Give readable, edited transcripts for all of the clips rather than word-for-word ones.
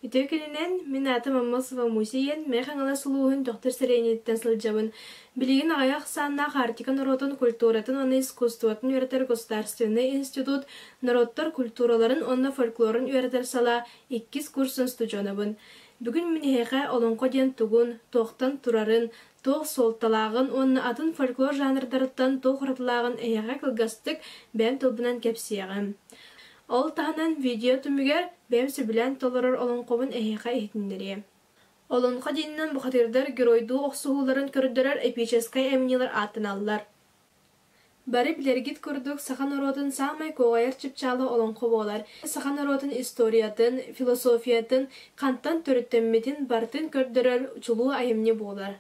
Үтүө күнүнэн, мин аатым Аммосова Муся диэн, Мэҥэ Хаҥалас улууһун Төхтүр сэлиэнньэтиттэн сылдьабын. Билигин аҕыйах ахсааннаах Арктика норуотун культуратын уонна искусствотын үөрэтэр государственнай институт норуоттар культураларын уонна фольклорун үөрэтэр салаа иккис курсун студенабын. Бүгүн мин эһиэхэ олоҥхо диэн тугун, туохтан турарын, туох суолталааҕын уонна атын фольклор жанрдарыттан туох уратылааҕын эһиэхэ кылгастык бэйэм тылбынан кэпсиэҕим. Ол таһынан видео түмүгэр бэйэм сөбүлээн толорор олоҥхобун эһиэхэ иһитиннэриэм. Олоҥхо диэнинэн бухатыырдар геройдуу охсуһууларын көрдөрөр эпическэй айымньылар ааттаналлар. Бары билэргит курдук, саха норуотун саамай куоҕайар чыпчаала олоҥхо буолар. Саха норуотун историятын, философиятын, хантан төрүттэммитин барытын көрдөрөр чулуу айымньы буолар.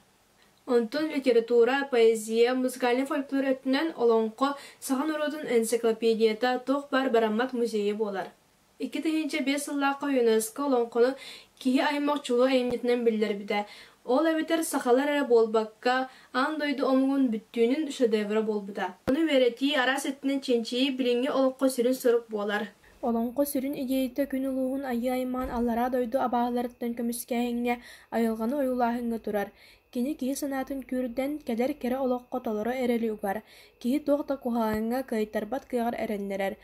Онтон литература, поэзия, музыкальнай фольклор өттүнэн олоҥхо саха норуотун энциклопедията туох баар бараммат музейа буолар. 2005 сыллаахха ЮНЕСКО олоҥхону киһи аймах чулуу айымньытынан биллэрбитэ. Ол эбэтэр сахалар эрэ буолбакка, аан дойду омугун бүттүүнүн шедеврэ буолбута. Ону үөрэтии, араас өттүнэн чинчийии билиҥҥи олоххо сүрүн сорук буолар. Олоҥхо сүрүн идеята күн улууһун айыы аймаҕын аллараа дойду абааһыларыттан көмүскээһиҥҥэ, айылҕаны ойуулааһыҥҥа турар. Кини киһи санаатын күүрдэн, кэлэр кэрэ олоххо толору эрэли угар, киһи туох да куһаҕаҥҥа кыайтарбат кыаҕар эрэннэрэр.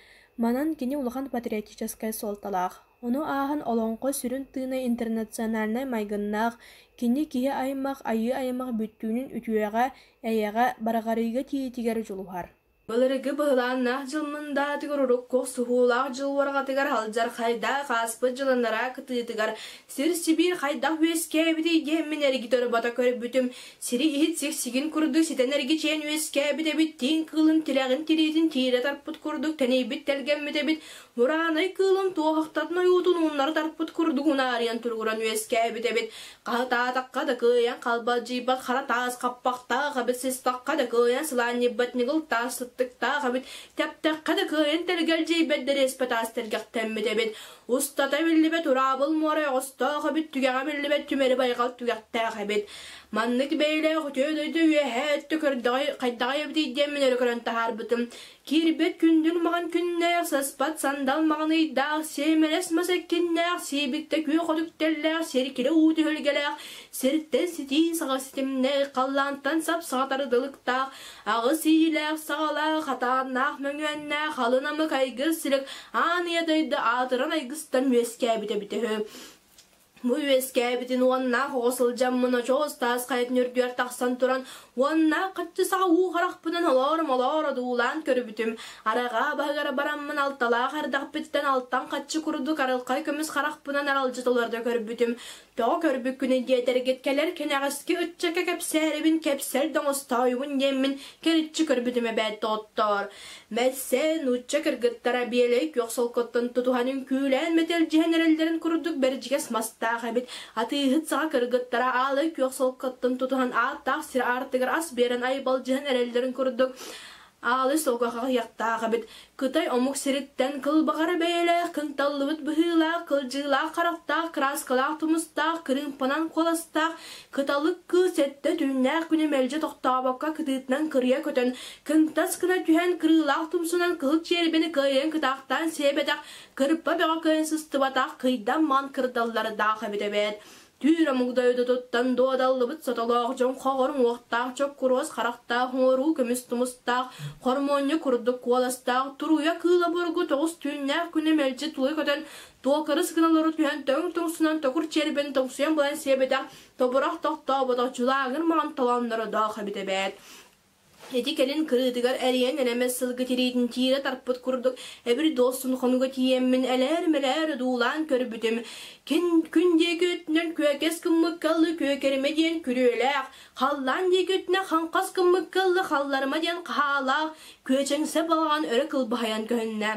Манан кини улахан патриотическай суолталаах. Ону ааһан олоҥхо сүрүн тыына интернациональнай майгыннаах, кини киһи аймах, айыы аймах бүттүүнүн үтүөҕэ, эйэҕэ, барҕарыыга тиийиитигэр дьулуһар. Былыргы быһылааннаах дьыл мындаатыгар урукку охсуһуулаах дьыл уорҕатыгар алдьархайдаах ааспыт дьылынараа кытыытыгар сир-сибиир хайдах үөскээбитий диэммин эргитэ-орбото көрбүтүм. Сири иһит сиксигин курдук ситэн эргичийэн үөскээбит эбит, тииҥ кыылын тилэҕин тириитин тиирэ тарпыт курдук тэнийбит тэлгэммит эбит, Мураанай кыылын туоһахтатын ойуутун ууннары тарпыт курдук унаарыйан туругуран үөскээбит эбит. Хаһытаатахха да кыайан халбалдьыйбат хара таас хаппахтаах эбит, сыстахха да кыайан сылаанньыйбат ньыгыл таас сыттыктаах эбит, тэптэххэ да кыайан тэлгэлдьийбэт дэриэспэ таас тэлгэхтэммит эбит. Устата биллибэт ураабыл муора оҕостоох эбит, түгэҕэ биллибэт түмэри байҕал түгэхтээх эбит. Маннык бэйэлээх үтүө дойду үөһээ өттө көрдөҕөй хайдаҕай эбитий диэммин өрө көрөн таһаарбытым. Киирбэт күндүл маҕан күннээх, саспат сандал маҕан ыйдаах, сиэмэлэс мас эккиннээх, сиэбиттэ күөх отүктэллээх, сиркилэ уу түһүлгэлээх, сиртэн ситии саҕа ситимнээх, халлаантан сап-саҕа тардылыктаах, аҕыс иилээх саҕалаах, хатааннаах мөҥүөннээх, халын амык айгыр силик аан ийэ дойду аатыран айгыстан үөскээбит эбитэ үһү. Бу үөскээбитин уоннаах оҕо сылдьаммын очоҕос таас хайатын үрдүгэр тахсан туран уоннаах хаччы саҕа уу харахпынан олоор-молоор одуулаан көрбүтүм. Араҕаа баһыгар бараммын алталаах эрдэхпиттэн алтан хаччы курдук арылхай көмүс харахпынан аралдьыта олордо көрбүтүм. Тоҕо көрбүккүнүй диэтэргит кэлэр кэнэҕэски ыччакка кэпсээрибин кэпсэл да оҥостоойубун диэммин кэриччи көрбүтүм эбээт доҕоттоор. Мэссэ нуучча кыргыттара биэлэй күөх солкоттон тутуһан үҥкүүлээн мэтэлдьиһэн эрэллэрин курдук бэрдьигэс мастаах эбит. Атыыһыт саҕа кыргыттара аалай күөх солкоттон тутуһан ааттаах сир аартыгар ас биэрэн айбалдьыһан эрэллэрин курдук аалай солко хаҕыйахтаах эбит. Кытай омук сириттэн кылбаҕара бэйэлээх, кынталлыбыт быһыылаах, кылдьыылаах харахтаах, кырааскалаах тумустаах, кырыымпанан куоластаах, кыталык кыыс сэттэ түүннээх күнү мэлдьи тохтообокко кытыытынан кырыйа көтөн, кынтас гына түһэн кырыылаах тумсунан кыһыл чиэрбэни кыайан кытаахтаан сиэбэтэх, кырпа бөҕө кыайан сыстыбатах кыйдан маан кырдаллардаах эбит эбээт. Түүр омук дойдутуттан дуодаллыбыт сотолоох дьон хоҕор уҥуохтаах чоккуруос харахтаах уҥуоруу көмүс тумустаах хормуонньу курдук куоластаах туруйа кыыла бургу тоҕус түүннээх күнү мэлдьи туой көтөн туокарыс гына олоро түһэн төҥ тоҥсунан токур чиэрбэни тоҥсуйан булан сиэбэтэх тобурах тохтооботох дьулааҥыр маҥан толооннородоох эбит эбээт. Ити кэлин кырыытыгар эрийэн элэмэс сылгы тириитин тиирэ тарпыт курдук эбир дуосsun хонуга тиийэммин элээр-мэлээр одуулаан көрбүтүм. Кин күн диэки өттүнэн күөкэс гыммыкка ылы күөкэримэ диэн күрүөлээх, халлаан диэки өттүнэн хаҥхас гыммыкка ылы халларыма диэн хаһаалаах, күөчэҥсэ балаҕан өрө кылбаһайан көһүннэ.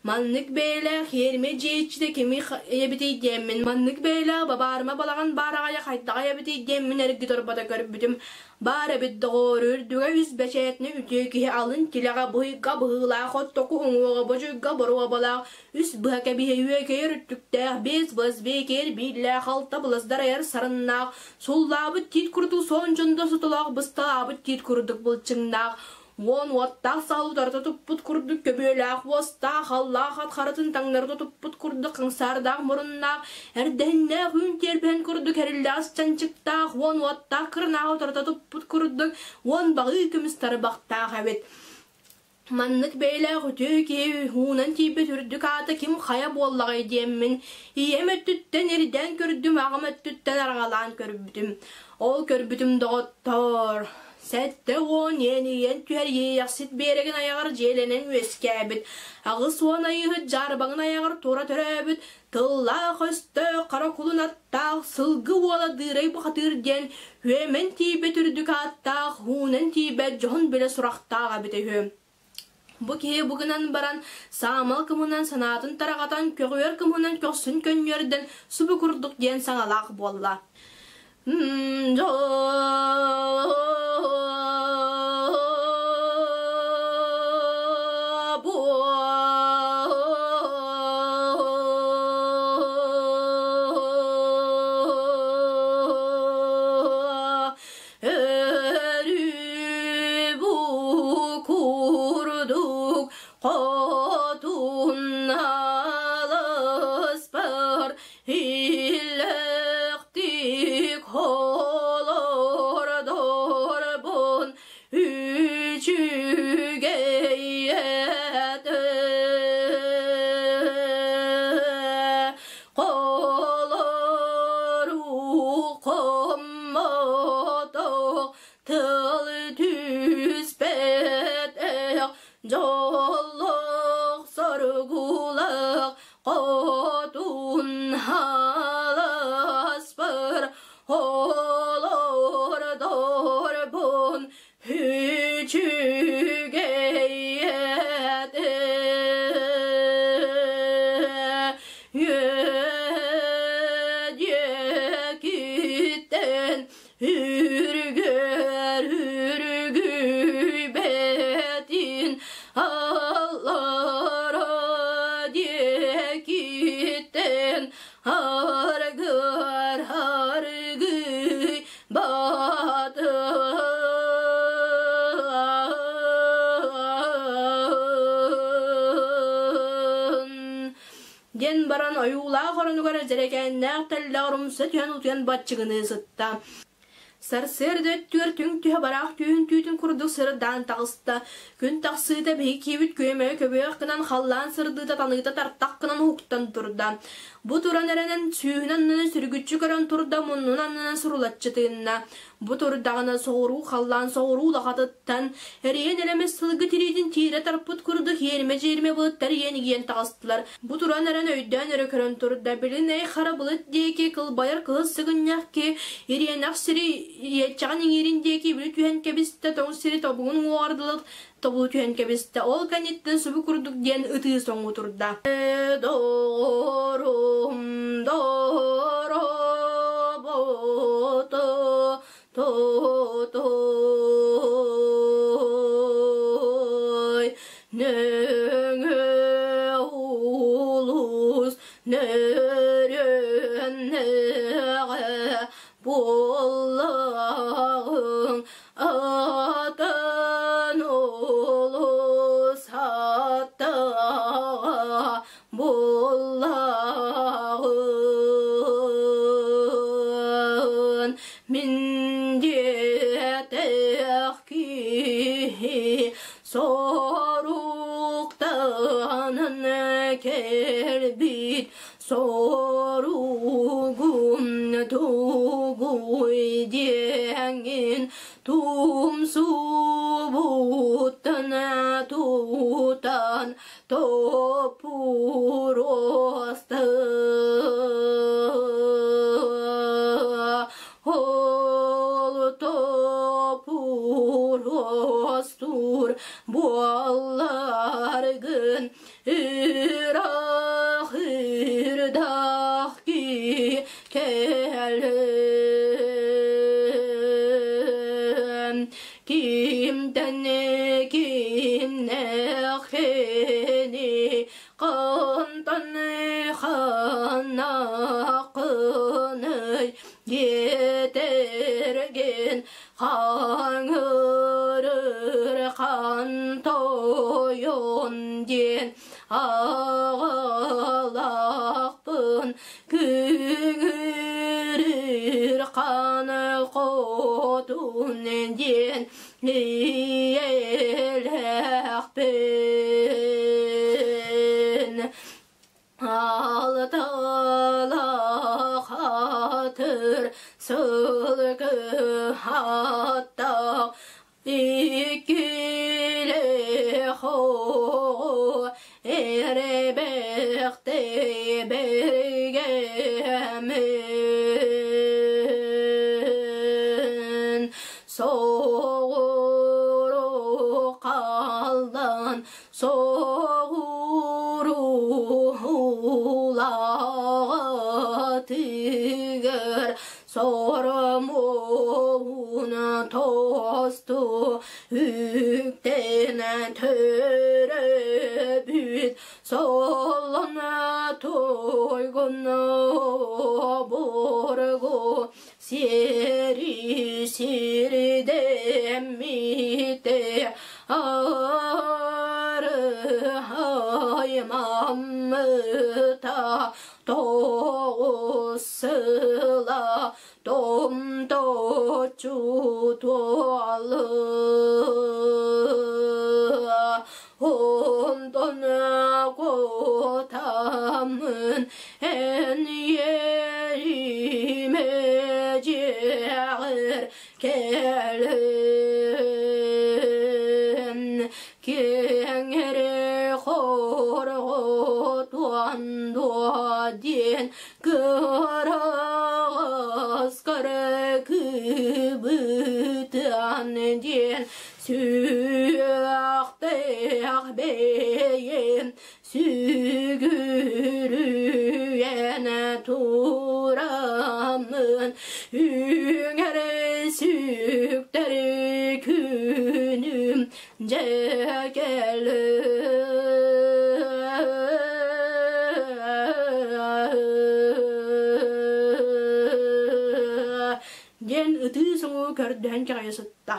Маннык бэйэлээх иэримэ дьиэ иччитэ кими эбитий диэммин, маннык бэйэлээх бабаарыма балаҕан баараҕайа хайдаҕай эбитий диэммин эргит орбото көрбүтүм. Баар эбит доҕоор, үрдүгэ үс бэчээтинэ үтүө киһи алын тилэҕэ быһыйга быһыылаах оттоку уҥуоҕа бочуйга боруобалаах үс быһа кэбиһэ үөкэйэр өттүктээх биэс былас биэкэйэр бииллээх алта былас дарайар сарыннаах суллаабыт тиит курдук суон дьондо сотолоох бысталаабыт тиит курдук былчыҥнаах. Уон уоттаах саал утарыта туппут курдук көбүөлээх уостаах, аллаах ат харытын таҥнары туппут курдук хаҥсаардаах муруннаах, эрдэһиннээх үүн тиэрбэһин курдук эриллэҕэс чанчыктаах, уон уоттаах кырынааҕы утарыта туппут курдук уон баҕыы көмүс тарбахтаах эбит. Маннык бэйэлээх үтүө киһи уунан тиийбит үрдүк аата ким хайа буоллаҕай диэммин, ийэм өттүттэн ирдээн көрдүм, аҕам өттүттэн араҥалаан көрбүтүм. Ол көрбүтүм доҕоттоор, 70 иэнийэн түһэр иэйэхсит биэрэгин айаҕар дьиэлэнэн үөскээбит, 80 айыыһыт дьаарбаҥын айаҕар тура төрөөбүт, тыллаах-өстөөх хара кулун аттаах сылгы уола Дыырай бухатыыр диэн үөмэн тиийбит үрдүк ааттаах, уунан тиийбэт дьоһун билэ сурахтаах эбитэ үһү. Бу киһи бу гынан баран, саамал кымынан санаатын тараҕатан, көҕүөр кымынан көхсүн көнньүөрдэн субу курдук диэн саҥалаах буолла. Өрүү бу курдук хотун алыспар иллэхтик олордорбун үчүгэй этэ Холору хоммотох тыл түспэтэх дьоллоох соргулах хотун халаспар олордорбун үчүгэй этэ Үөдүөкүттэн үргэр үргүйбэтин аллара диэкиттэн аргар аргый батын диэн баран ойуулаах оронугар дьэрэкээннээх тэллэҕэр умса түһэн утуйан баччыгыныы сытта. Сарсыарда өттүгэр түҥ түһэ бараах түүн түүтүн курдук сырдаан таҕыста. Күн тахсыыта биһиги киһибит күөмэйэ көбүөх гынан халлаан сырдыыта таныыта тартах гынан уһуктан турда. Бу туран эрэнэн сүүһүн аннынан сүргүччү көрөн турда, муннун аннынан сурулаччы тыынна. Бу турдаҕына соҕуруу халлаан соҕуруу улахатыттан эриэн элэмэс сылгы тириитин тиирэ тарпыт курдук иэримэ-дьиэримэ былыттар иэнигийэн таҕыстылар. Бу туран эрэн өйдөөн өрө көрөн турда, билин эй хара былыт диэки кылбайар кыһыл сыгынньах ки ириэнэх сири иэччэҕин иҥиирин диэки били түһэн кэбистэ, тоҥ сири тобугун уҥуоҕар дылы тобулу түһэн кэбистэ. Ол кэнниттэн субу курдук диэн ытыы соҥуу турда. Дорум доробото тотой нөҥө улус нөрүөннэҕэ буоллаҕыҥ атын улус аттаҕа буллаҕын мин диэтэх киһи соруктанан кэлбит Соругум тугуй диэҥин тумсубуттан тутан топпуруоста Ол топпуруостур буолларгын Ыраах ырдах кэлэн кимтэн кимнээххини хантан ханнаххыный диэтэргин хаҥырыр хаҥ. Аҕалаахпын күҥүрүр ханы хотун диэн ийэлээхпин. Алталаах хатыр сылгы аттаах иккилээх оҕо эрэбэхтэй бэргэмин соҕуру халлан соҕуруулаҕатыгар сормуун тосту үктэнэн төрөбүт солон туйгун бургу сири сирдэммите арыһаймаммыта тоҕус сыла томточчу туолла онтон куотаммын эн иэримэ дьиэҕэр кэлэн киэҥ эрэ хорҕотуон дуо диэн кыараҕас кыракыбытан диэн сүрэхтээх бэйэм сүгүрүйэн тураммын үҥэр сүктэр күнүм дьэ диэн ытыы соҥуу көрдөһөн кэҕийэ сытта.